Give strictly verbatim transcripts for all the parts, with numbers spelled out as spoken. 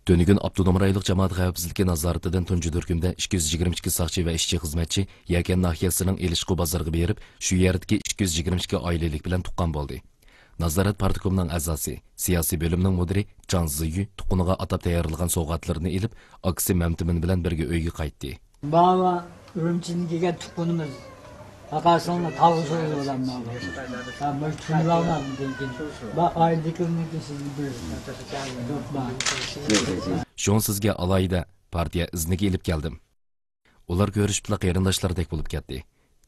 تۈنۈگۈن ئاپتونوم رايونلۇق جامائەت خەۋپسىزلىكى نازارىتىدىن تۇنجى تۈركۈمدە ئىككى يۈز يىگىرمە ئىككى ساقچى ۋە ئىشچى خىزمەتچى يەكەن ناھىيەسىنىڭ ئېلىشقۇ بازىرىغا بېرىپ، شۇ يەردىكى ئىككى يۈز يىگىرمە ئىككى ئائىلىلىك بىلەن تۇغقان بولدى. نازارەت پارتكومنىڭ ئەزاسى، سىياسىي بۆلۈمنىڭ مۇدىرى جاڭ زىيۈ تۇغقىنىغا ئاتاپ تەييارلىغان سوۋغاتلىرىنى ئېلىپ، ئاكىسى مەمتىمىن بىلەن بىرگە ئۆيگە قايتتى. باۋا ئۈرۈمچىدىن كەلگەن تۇغقىنىمىز. ئاقاسىڭنى تاغ سويۇپ ئالامدۇ. ھە، مانا تۇنۇۋالمامدىن كېيىن. بار ئائىلىدىكىلەرنىڭكى سىزنى بىر دوپما. شۇڭا سىزگە ئالاھىدە پارتىيە ئىزنىگە ئېلىپ كەلدىم. ئۇلار كۆرۈشۈپلا قېرىنداشلاردەك بولۇپ كەتتى.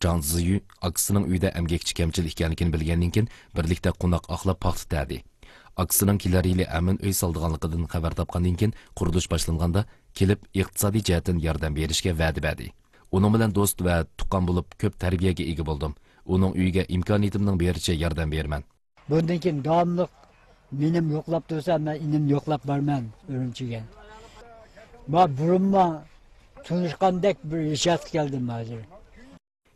جاڭ زىيۈ ئاكىسىنىڭ ئۆيدە ئەمگەكچى كەمچىل ئىكەنلىكىنى بىلگەندىن كېيىن، بىرلىكتە قوناق ئاقلاپ پاختا تەردى. ئاكىسىنىڭ كېلەر يىلى ئەمىن ئۆي سالىدىغانلىقىدىن خەۋەر تاپقاندىن كېيىن، قۇرۇلۇش باشلانغاندا كېلىپ، ئىقتىسادىي جەھەتتىن ياردەم بېرىشكە ۋەدە بەردى. ئۇنىڭ بىلەن دوست ۋە تۇغقان بولۇپ، كۆپ تەربىيەگە ئىگە بولدۇم. ئۇنىڭ ئۆيىگە ئىمكانىيىتىمنىڭ بېرىچە ياردەم بېرىمەن. بۇندىن كېيىن داۋاملىق مېنىم يوقلاپ تۇرسا، مەن ئىنىمنى يوقلاپ بارىمەن ئۈرۈمچىگە. ما بۇرۇنما تونۇشقاندەك بىر ھېسسىياتقا كەلدىم ھازىر.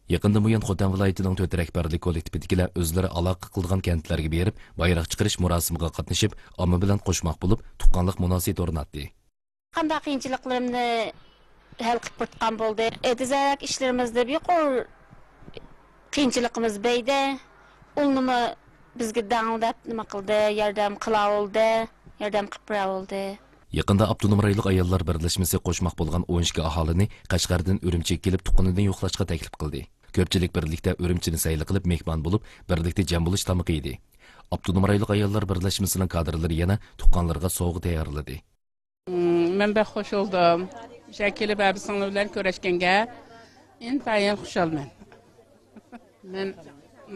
يېقىندىن بۇيان، خوتەن ۋىلايىتىنىڭ تۆت رەھبەرلىك كوللېكتىپىدىكىلەر ئۆزلىرى ئالاقە قىلىدىغان كەنتلەرگە بېرىپ، بايراق چىقىرىش مۇراسىمىغا قاتنىشىپ، ئامما بىلەن قوشماق بولۇپ، تۇغقانلىق مۇناسىۋىتى ئورناتتى. قانداق قىيىنچىلىقلىرىمنى ھەل قىلىپ بولىدىغان بولدى. ئېتىزلىك ئىشلىرىمىزدا يۇقىرى قىيىنچىلىقىمىز بەيدە، ئۇلنىمۇ بىزگە داڭلىداپ نېمە قىلدى، ياردەم قىلاۋالدى، ياردەم قىلىپ بېرەۋالدى. يېقىندا ئاپتونوم رايونلۇق ئاياللار بىرلەشمىسى قوشماق بولغان ئون ئىككى ئاھالىنى قەشقەردىن ئۈرۈمچىگە كېلىپ تۇغقىنىنى يوقلاشقا تەكلىپ قىلدى. كۆپچىلىك بىرلىكتە ئۈرۈمچىنى سەيلە قىلىپ مېھمان بولۇپ، بىرلىكتە جەم بولۇش تامىقى يېدى. ئاپتونوم رايونلۇق ئاياللار بىرلەشمىسىنىڭ كادىرلىرى يەنە تۇغقانلىرىغا سوۋغا تەييارلىدى. مم، مەن بەك خوش بولدۇم. مۇشۇ كېلىپ ھەبسىڭلار بىلەن كۆرۈشكەنگە ئىنتايىن خۇشالمەن. مەن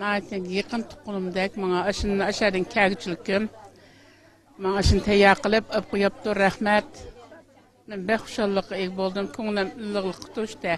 ناھايىتى يېقىن تۇغقىنىمدەك ماڭا ئاشۇنى ئاشەدىن كەلگۈچىلىكىم. ماڭا ئاشۇنى تەييار قىلىپ ئېلىپ قويۇپتۇ. رەھمەت. مەن بەك خۇشاللىققا ئىگە بولدۇم. كۆڭلۈم ئىللىقلىققا توشتى.